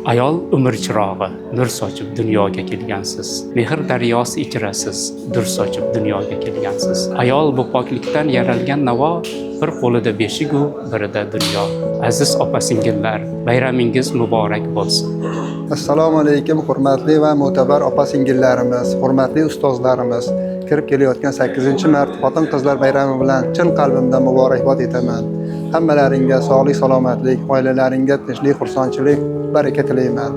Ayol umr chirog'i, nur sochib dunyoga kelgansiz. Mehr daryosi ichra siz, dur sochib dunyoga kelgansiz. Ayol bu poklikdan yaralgan navo, bir qo'lida beshigu, birida dunyo. Aziz opa singillar, bayramingiz muborak bo'lsin. Assalomu alaykum, hurmatli va mo'tabar opa singillarimiz, hurmatli ustozlarimiz. Kirib kelayotgan 8 mart xotin qizlar bayrami bilan chin qalbimdan muborakbod etaman. Hammalaringga sog'lik, salomatlik, oilalaringga tinchlik, xursandchilik, baraka tilayman.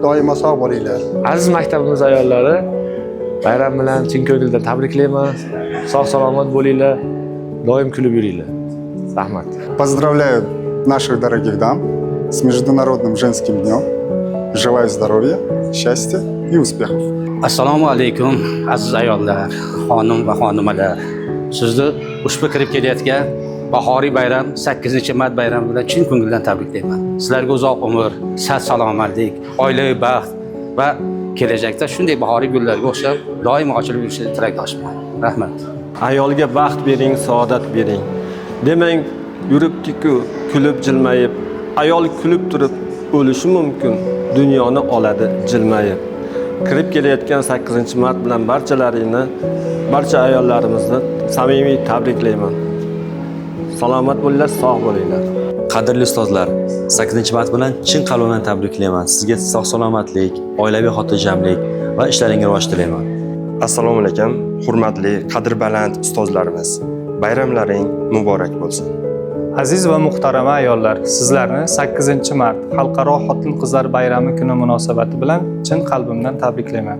Doimo sog' bo'linglar. Aziz maktabimiz ayollari, bayram bilan chin ko'ngildan tabriklayman. Sog' salomat bo'linglar, doim kulib yuringlar. Rahmat. Поздравляю наших дорогих дам с Международным женским днем. Желаю здоровья, счастья и успехов. Assalomu alaykum, aziz ayollar, xonim va xonimalar. Sizni ushbu kirib kelayotgan bahoriy bayram, 8 mart bayrami bilan chin ko'ngildan tabriklayman. Sizlarga uzoq umr, sihat, salomatlik, oilaviy baxt va kelajakda shunday bahoriy gullarga o'xshab doimo ochilib yurishini tilakdoshman. Rahmat. Ayolga baxt bering, saodat bering. Demang, yuribdi-ku kulib jilmayib. Ayol kulib turib o'lishi mumkin, dunyoni oladi jilmayib. Kirib kelayotgan 8 mart bilan barchalaringni, barcha ayollarimizni samimiy tabriklayman. Salomat bo'linglar, sog' bo'linglar. Qadrli ustozlar, 8 mart bilan chin qalbimdan tabriklayman. Sizga sog' salomatlik, oilaviy xotirjamlik va ishlaringga rivoj tilayman. Assalomu alaykum, hurmatli, qadri baland ustozlarimiz. Bayramlaring muborak bo'lsin. Aziz va muhtarama ayollar, sizlarni 8 mart Xalqaro xotin-qizlar bayrami kuni munosabati bilan chin qalbimdan tabriklayman.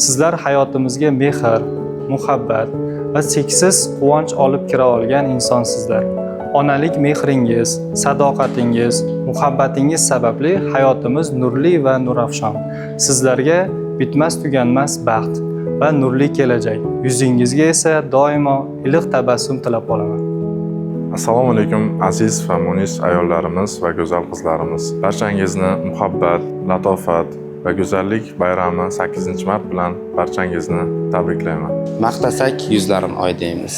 Sizlar hayotimizga mehr, muhabbat va cheksiz quvonch olib kira olgan insonsizlar. Onalik mehringiz, sadoqatingiz, muhabbatingiz sababli hayotimiz nurli va nurafshon. Sizlarga bitmas tuganmas baxt va nurli kelajak, yuzingizga esa doimo iliq tabassum tilab qolaman. Assalomu alaykum, aziz va munis ayollarimiz va go'zal qizlarimiz. Barchangizni muhabbat, latofat va go'zallik bayrami, 8 mart bilan barchangizni tabriklayman. Maqtasak, yuzlarin oy deymiz,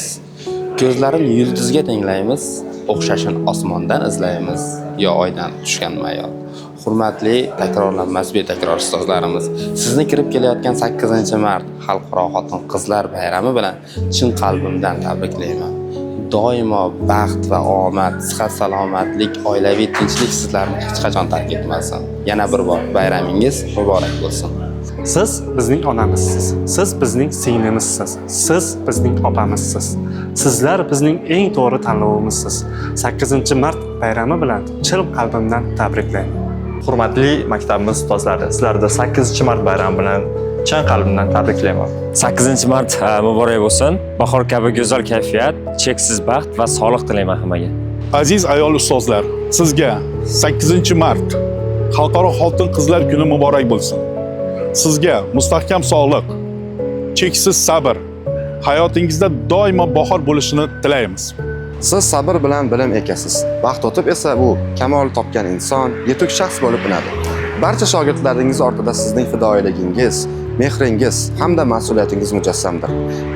ko'zlarin yulduzga tenglaymiz, o'xshashin osmondan izlaymiz yo oydan tushgan ayol. Hurmatli, takrorlanmas, betakror ustozlarimiz, sizni kirib kelayotgan 8 mart Xalqaro xotin qizlar bayrami bilan chin qalbimdan tabriklayman. Doimo baxt va omad, sihat, salomatlik, oilaviy tinchlik sizlarni hech qachon tark etmasin. Yana bir bor bayramingiz muborak bo'lsin. Siz bizning onamizsiz. Siz bizning singlimizsiz. Siz bizning opamizsiz. Sizlar bizning eng to'g'ri tanlovimizsiz. 8 mart bayrami bilan chin qalbimdan tabriklayman. Hurmatli maktabimiz ustozlari, sizlarni 8 mart bayrami bilan chin qalbimdan tabriklayman. 8 mart muborak bo'lsin. Bahor kabi go'zal kayfiyat, cheksiz baxt va sog'liq tilayman hammaga. Aziz ayol ustozlar, sizga 8 mart Xalqaro xotin qizlar kuni muborak bo'lsin. Sizga mustahkam sog'liq, cheksiz sabr, hayotingizda doimo bahor bo'lishini tilaymiz. Siz sabr bilan bilim ekasiz. Vaqt o'tib esa bu kamol topgan inson, yetuk shaxs bo'lib unadi. Barcha shogirdlaringiz ortida sizning fidoyiligingiz, mehringiz hamda mas'uliyatingiz mujassamdir.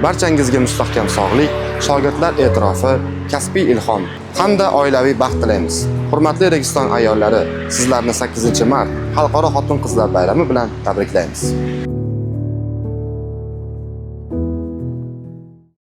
Barchangizga mustahkam sog'lik, shogirdlar e'tirofi, kasbiy ilhom hamda oilaviy baxt tilaymiz. Hurmatli Registon ayollari, sizlarni 8 mart Xalqaro xotin-qizlar bayrami bilan tabriklaymiz.